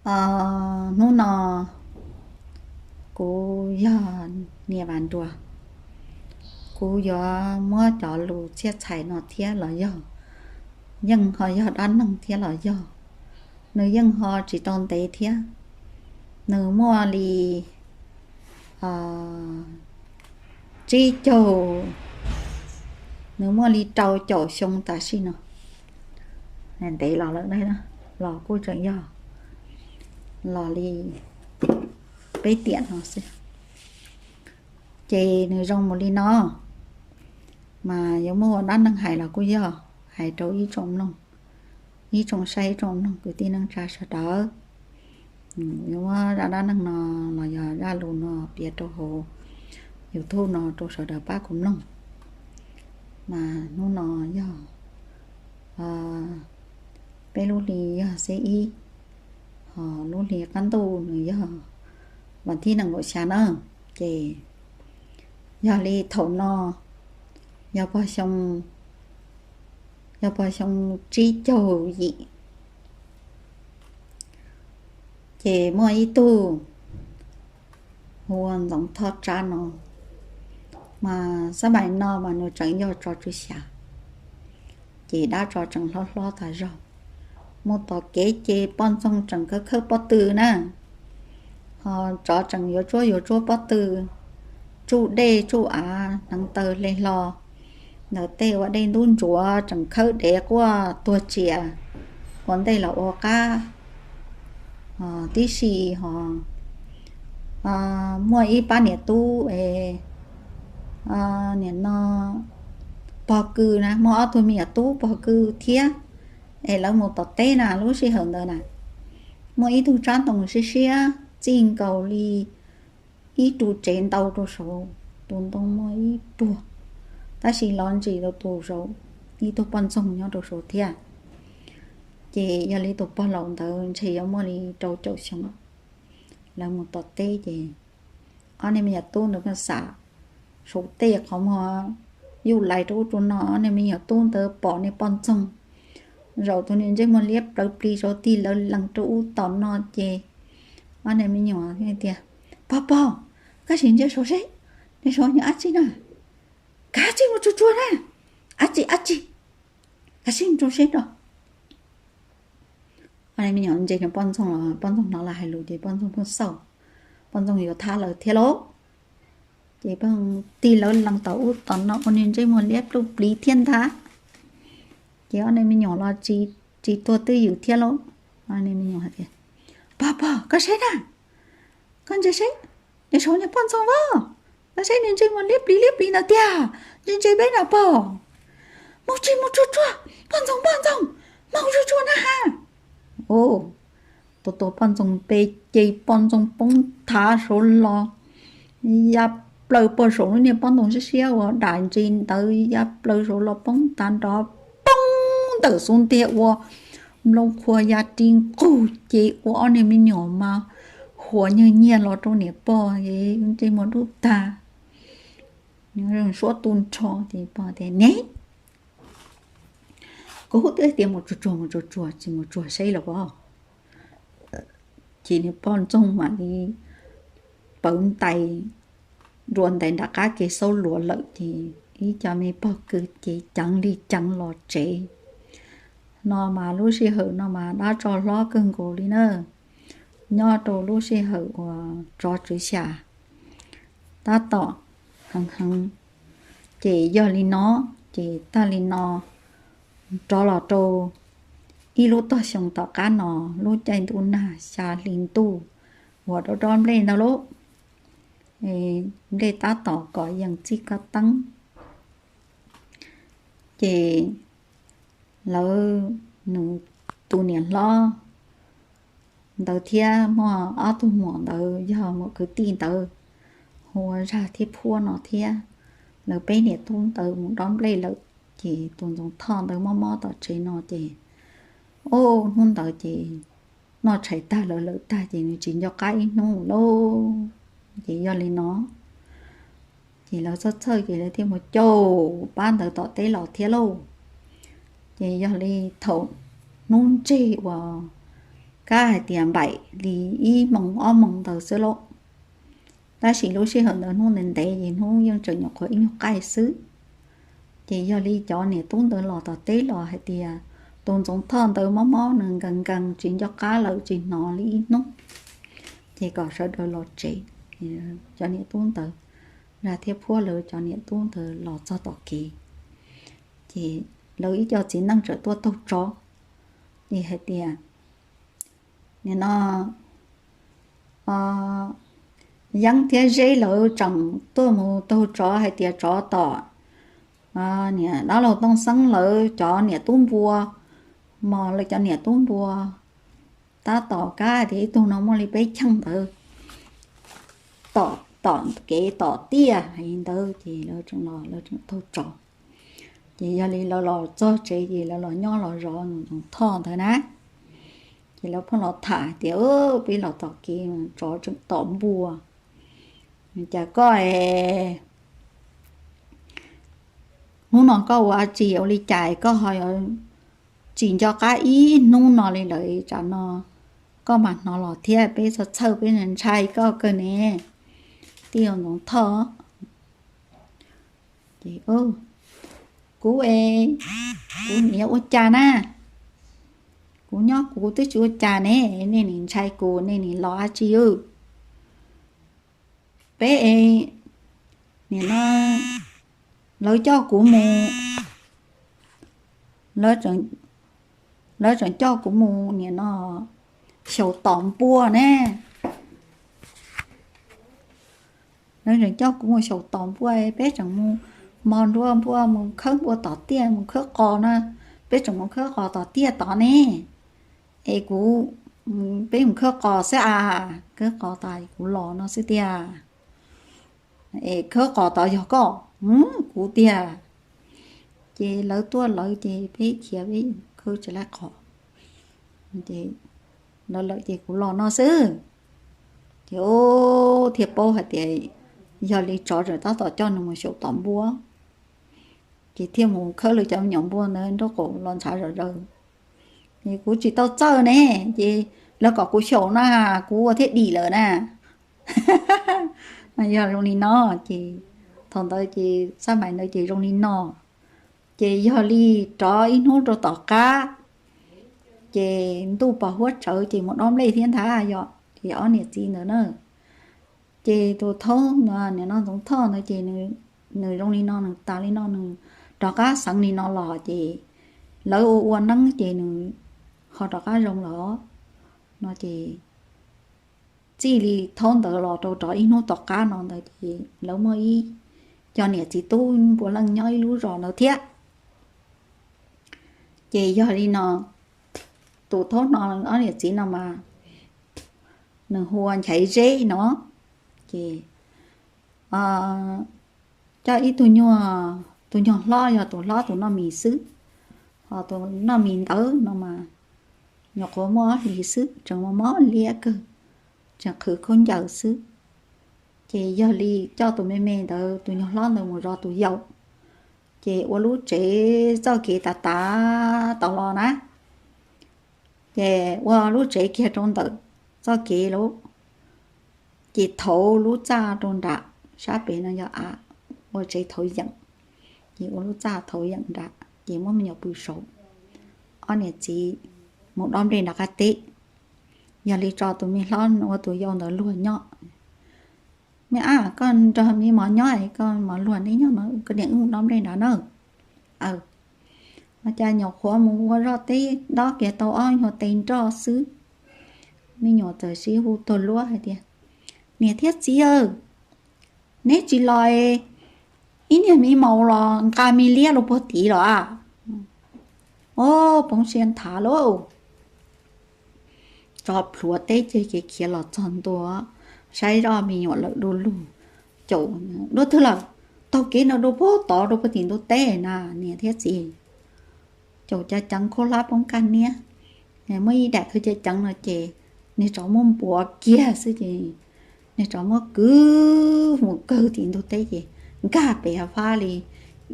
Hnub no kuv yog niam Vas Nruas, kuv yuav muab cov lus txhiaj txhais no thiab los yog, yeej ho yog dab neeg thiab los yog, nws yeej ho tsis tau ntev thiab. Nws muaj li tsib caug, nws muaj li rau caum xyoo tam sim no. Ntev los lawm, los kuj tseem yog los li peb tiam no xwb. Ces nws zoo mus li no, mas yuav muaj ua dab neeg hais los kuj yog hais rau ib tsoom mloog, ib tsoom saib ib tsoom mloog kwv tij neej tsa sawv daws. Yuav muab zaj dab neeg no los yog zaj lus no piav rau hauv YouTube no rau sawv daws pab kuv mloog. Mas hnub no yog peb lub hli yog xiab ib, ho lub hli qab ntuj nws yog vas thib nees nkaum xya na. Ces yog li thaum no yog pog xyoo, yog pog xyoo tsib caug yim. Ces muaj ib tug hu ua Ntxoov Thoj Tsab no, mas xab mais no mas nws tseem yog tsov tswv xya, ces dab tsov tseem hlob hlob tas zog. Mus tom kev ces poj ntxoog tseem khawb khawb pob tw na, ho tsov tseem yuav tsuab yuav tsuab pob tw, tsuj dej tsuj av hneev taw hle hlo. Ntawm tej ua dej ntub ntsuav tseem khawb dev quaj tuag tsias ua ntej los ua qab tib si ho. Muaj ib pab niam tub es nim no pog kws na, muaj ob tug me nyuam tub pog kws thiab, es lawv mus tom teb na, lub sij hawm ntawd na muaj ib tug tsab ntoo siab siab txij nkaus li ib ru tsev ntau rau saud, tus ntoo muaj ib puag, tab sis los ntsis rau tus saud, ib tug poj ntxoog nyob rau saud thiab. Ces yog li tus pog laus ntawd ntshe yuav muaj li rau caum xyoo. Lawv mus tom teb ces ob niag me nyuam tub ntawd pheej xam saum tej qhov muag yuj lais rau ub rau no, ob niag me nyuam tub ntawd pom niag poj ntxoog zaum tus niag ntsej muag liab plaws plis saud tig lawv lees rau ub tom no ces ob niag me nyuam tias, Pog pog, koj sim ntsia saud seb, nws saud nyob dab tsi na? Kav tsij mus tsuag tsuag na, dab tsi dab tsi, kav tsij mus tsuag seb no. Ob niag me nyuam ntsia poj ntxoog los poj ntxoog hnov lawv hais lus ces poj ntxoog pheej xauj, poj ntxoog yuav thab lawv thiab lauj. Ces pheej tig lawv lees tom ub tom no ua niag ntsej muag liab pluj pliv thiab ntag. Ces ob niag me nyuam los tsis tuag twj ywm thiab lauj. Ob niag me nyuam hais tias, Pog pog, koj saib na, koj ntsia seb, nws saud niag poj ntxoog as, koj saib nws ntsej muag liab pliv liab pliv ntawd tiag, ntsej ntsej peb na pog. Mus tsis mus tsuag tsuag, poj ntxoog poj ntxoog, mus tsuag tsuag na ha. Tus tus poj ntxoog pe ces poj ntxoog poob thav saud los ya plaws pog saum lub niag pob ntoo siab siab uas dam ntsis ntawd ya plaws saud los poob thav nrov poob ntawm xub ntiag ua nplooj qhuav ya ri nqug ces ua ob niag me nyuam mas huas nyiag nyiag los rau niam pog es ntsej muag dub tag, suab tu nrho ces pog tias, Ne, kuv twb tias mus tsuag tsuag mus tsuag tsuag tsis mus tsuag seb los as. Ces niag poj ntxoog mam li pawv ntais dua ntais nram qab kev xaub luav lawm ces ib co me pog kws ces ceev li ceev los tsev. No mas lub sij hawm no mas dab tsov hlob kawg nkaus li na, nyob rau lub sij hawm uas tsov tswv xya tab tom heev heev. Ces yog li no, ces tag li no rov los rau ib lub tog xyoo tom qab no, lub caij ntuj nag xya hli ntuj uas dob dob nplej ntag lauj, nplej tab tom kom yees txij kab teeb. Ces lawv, nws tus niam hlob ntawd thiab muaj ob tug muam ntawd yog muam kwv tij ntawd hu ua Zag thiab Phuab no thiab, lawv peb niam tub ntawd mus dob nplej lawm. Ces tus Ntxoov Thoj ntawd mob mob tom tsev no ces, o, hnub ntawd ces noj tshais tag lawv lawm tag ces nws tsis nco qab ib hnub lauj. Ces yog li no, ces lawv txhawj txhawj ces lawv thiaj mus caum pab ntawd tom teb los thiab lauj. Ces yog li thaum hnub ntseg uas kab hais tias npaim li ib moos ob moos ntawd xwb lauj. Tab sis lub sij hawm ntawd hnub ntev ntev ces hnub yeej tseem nyuam qhuav ib nyuag qaij xwb. Ces yog li cov niam tub ntawd los tom teb los hais tias tus Ntxoov Thoj ntawd mob mob nws nkees nkees tsis nco qab lawm tsis hnov li ib hnub, ces kom sawv daws los tsev. Cov niam tub ntawd, Zaj thiab Phuab lawv cov niam tub ntawd los txog tom kev, ces lawv ib co txiv neej txawm tuaj taug tsov, ces hais tias, nim no Yeeb thiab Zeb lawv tseem tuaj mus taug tsov hais tias tsov tom niam dab laug Tooj Xeeb lawv cov niam tub npua, mos lawv cov niam tub npua tab tom kab tias ib tug no muaj li peb cheej ntawd, tom tom kev tom tiaj hais li ntawd ces lawv tseem los lawv tseem taug tsov. Ces yog li lawv los txog tsev ces lawv los nyob los zov Ntxoov Thoj ntawd na. Ces lawv pheej los tham tias, peb los tom kev tsov tseem tom npua. Cas koj es hnub no koj ua dab tsi ua li cas koj ho yuav tsis nco qab ib hnub no li lawm, tsam no koj mam hnov los thiab peb txhawj txhawj peb ntshai koj kawg ne, tij laug Ntxoov Thoj. Ces kuv es, kuv niam ua cas na, kuv nyob kuv twb tsis ua cas ne, nej nim ntshai kuv nej nim los dab tsi os? Peb es, nim no lawv coj kuv mus, lawv tseem coj kuv mus nim no xyaum tom npua ne. Lawv tseem coj kuv mus xyaum tom npua, peb tseem mus mos nruas npua mus khawb npua tom tiaj mus khawb qos na, peb tseem mus khawb qos tom tiaj tod ne. Es kuv, peb mus khawb qos xwb a, khawb qos tas kuv los no xwb tiag. Es khawb qos tod yog koj, kuv tiag. Ces lawv tuaj lawv ces peb khiav peb khawb tsis laib qos, lawv lawm ces kuv los no xwb. Ces thiaj paub hais tias yog li tsov tseem tab tom coj nws mus xyaum tom npua, ces thiaj mus khawb lawv cov me nyuam npua ntawd nraub qaum los ntshav zom zaws. Ces kuv tsis tau txawj ne, ces lawv kom kuv xyaum na, kuv ua thiaj dim lawm na. Yog zoo li no, ces thaum ntawd ces xab mais ntawd ces zoo li no. Ces yog li rov ib hnub rau tom qab, ces ntuj pos huab tsawv ces mus dob nplej thiab ntag yom, ces ob niam txiv ntawd na. Ces tus thaub no, nim no Ntxoov Thoj ntawd ces nws zoo li no, nws tas li no, nws rov qab xeev li no los ces lawv ua ua neeb ces nws ho rov qab zoo los no ces txij li thaum ntawd los rau rov ib hnub tom qab no ntawd ces lawv muaj ib co niam txiv tub puav leej nyob ib lub zos ntawd thiab. Ces yog li no, tus thaub no ob niam txiv no mas nws hu ua Nchaiv Zeb no, ces coj ib tug nyuag, tus nyuag hlob yog tus hlob tus noj mis xwb, ho tus noj mis ntawd no mas nyuam qhuav muaj ob hlis xwb, tseem mob mob liab kawg, tseem qhwv khaub ncaws xwb. Ces yog li coj tus me me ntawd, tus nyuag hlob ntawd mus zov tus yau, ces ua lub tsev txoj kev tav tav tau los na. Ces ua lub tsev kiag rau ntawm txoj kev lauj, ces thauv lub txaj rau nram, sab pem no yog av, ua tsev thauv yeem, ces ua lub txaj thauv yeem nram, ces muab me nyuam pw saud, ob niam txiv mus dob nplej nram qab teb. Yog li tso tus me hlob ua tus yau ntawd luag nyob. Me ab, koj nrog me mos nyob, koj mos luag neb nyob no, koj niam wb mus dob nplej nrad na. Aw, cas nyuam qhuav mus ua zoj teb dob kiag tau ob nyuag tes nroj xwb, me nyuam txawm sib hu tuag luab hais tias, niam thiab txiv aw, neb tsis los, ib niag me maum los nqa me liab los puag tid los a. Ob, poob siab nthav lauj. Tso plhuav teb ceg kev khiav los txog ntua, saib zoj me nyuam lawm du lug. Caum, dua twg lawm? Taug kev no dua puag tod dua puag tim ntug teb na niam thiab txiv. Caum cav ceev khaub hlab poob kaj niab, muaj ib daim thawj cav ceev no ces niag tsov muab npuav kiag xwb ces niag tsov muab kwv mus kawg tim ntug teb ces nkag pem fab li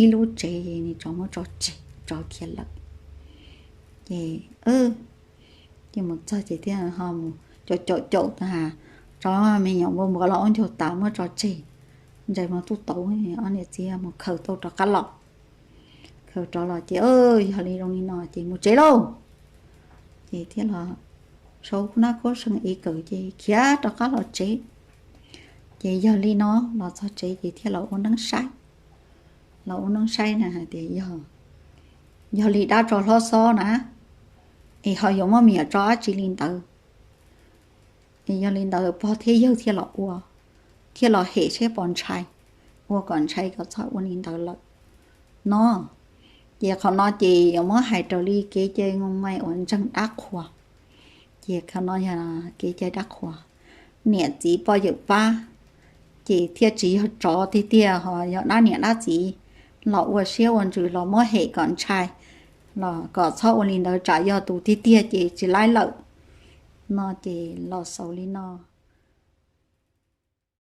ib lub tsev ces niag tsov muab tso tseg, tsov khiav lawm. Ces Ces mus txog ces thiaj ho mus caum caum caum tas has, tso me nyuam npua npuav los ua ncaug tas muab tso tseg, ntsais muag tuj tauv, ob niam txiv mus khaws tau rov qab los. Khaws rov los ces yog li zoo li no ces mus tsev lauj. Ces thiaj los sau khub nab khuab seev ev kawm ces khiav rov qab los tsev. Ces yog li no los txog tsev ces thiaj los ua neeb saib. Los ua neeb saib na hais tias yog, yog li dab tso hlob xob na, es ho yuav muab me nyuam tso dab tsi li ntawd. Es yog li ntawd pog thiab yawg thiaj los ua, thiaj los hem seb puas ntshai, ua kom ntshai kom txhob ua li ntawd lawm no. Ces qhov no ces yuav muab hais raws li kev cai ngoo mai uas ntseeg dab qhuas. Ces qhov no yog kev cai dab qhuas, niam txiv poj yawm pab, ces thiaj tsis yog tsov tiag tiag ho yog dab niam dab txiv los ua siab ua ntsws los muab hem kom ntshai, los kom txhob ua li ntawd tsam yog tus tiag tiag ces tsis laib lawm. No ces los xaus li no.